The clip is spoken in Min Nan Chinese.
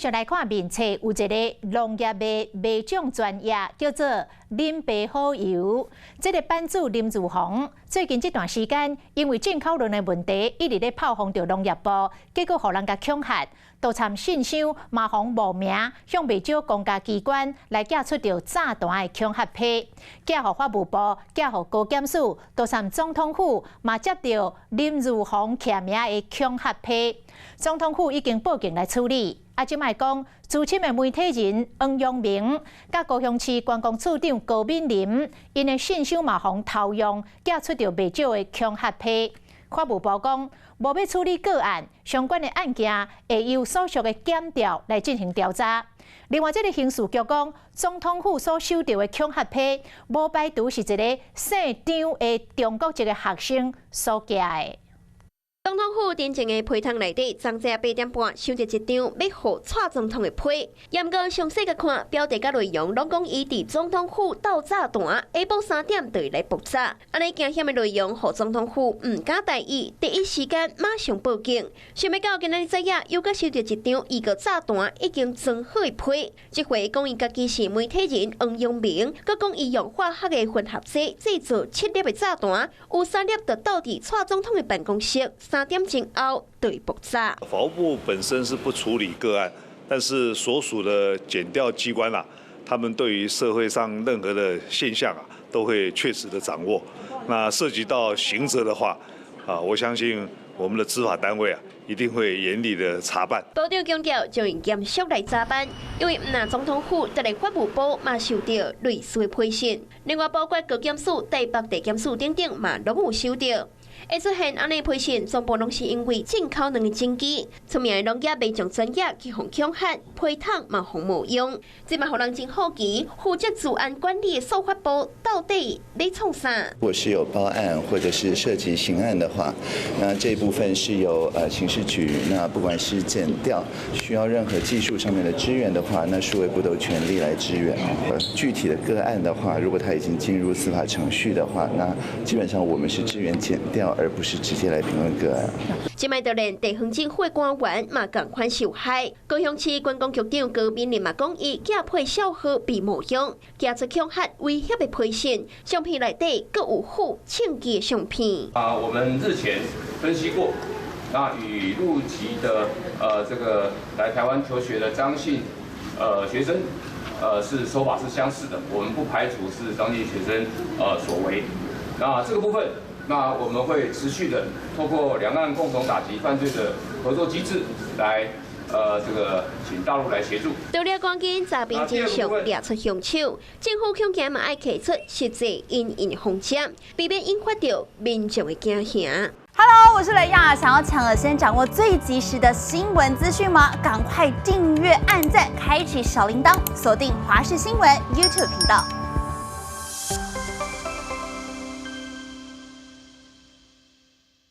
續來看面冊有一个農業的賣種專頁，叫做林白好油。這个版主林如紅最近這段時間，因為進口論的問題，一直咧炮轟著農業部，結果予人共恐嚇，盜參信箱嘛予冒名向袂少公家機關來寄出著炸彈的恐嚇批，寄予法務部，寄予高檢署，都參總統府嘛接著林如紅簽名的恐嚇批，總統府已經報警來處理。啊，這擺講資深的媒體人黃陽明，佮高雄市觀光處長高敏玲，𪜶的信箱嘛予偷用，寄出著袂少的恐嚇批。法務部講，無欲處理個案，相關的案件會由所屬的檢調來進行調查。另外，這个刑事局講，總統府所收著的恐嚇批，無排除是一个姓張的中國籍的學生所寄的。總統府頂前的批桶內底，昨早8點半收著一張欲予蔡總統的批。毋過詳細共看，標題佮內容攏講伊佇總統府鬥炸彈，下晡3點就會來爆炸。按呢驚險的內容，予總統府毋敢大意，第一時間馬上報警。想欲到今仔日早起，猶閣收著一張伊個炸彈已經裝好的批。這回講伊家己是媒體人黃陽明，閣講伊用化學的混合劑製造七粒的炸彈，有三粒就鬥佇蔡總統的辦公室。3點鐘後就會爆炸。法務部本身是不處理個案，但是所屬的檢調機關啊，他們對於社會上任何的現象啊，都會確實的掌握。那涉及到刑責的話，啊，我相信我們的執法單位啊，一定會嚴厲的查辦。部長強調，將用嚴肅來查辦，因為毋但總統府，就連法務部嘛受著類似的批信。另外，包括高檢署、台北地檢署等等嘛，攏有收著。會出現按呢批信，全部攏是因為進口卵的爭議。出名的農業賣種專業去予恐嚇，批桶嘛予冒用，這嘛予人真好奇，負責治安管理的數發部到底咧創啥？如果是有報案或者是涉及刑案的話，那這部分是由刑事局，那不管是檢調需要任何技術上面的支援的話，那數位部都全力來支援。具體的個案的話，如果他已經進入司法程序的話，那基本上我們是支援檢調，而不是直接來評論個案。這擺就連地方政府的官員嘛仝款受害。高雄市觀光局長高敏玲嘛講，伊寄批銷號被冒用，寄出恐嚇威脅的批信，相片內底閣有附槍支的相片。啊，我們日前分析過，那與入籍的這個來台灣求學的張姓學生，是手法是相似的，我們不排除是張姓學生所為。那這個部分，那我們會持續的透過兩岸共同打擊犯罪的合作機制來，這個請大陸來協助。除了趕緊查明真相，掠出兇手，政府恐驚嘛愛提出實際因應方針，避免引發著民眾的驚嚇。 Hello，我是雷亞，想要搶先掌握最及時的新聞資訊嗎？趕快訂閱、按讚、開啟小鈴鐺，鎖定華視新聞 YouTube 頻道。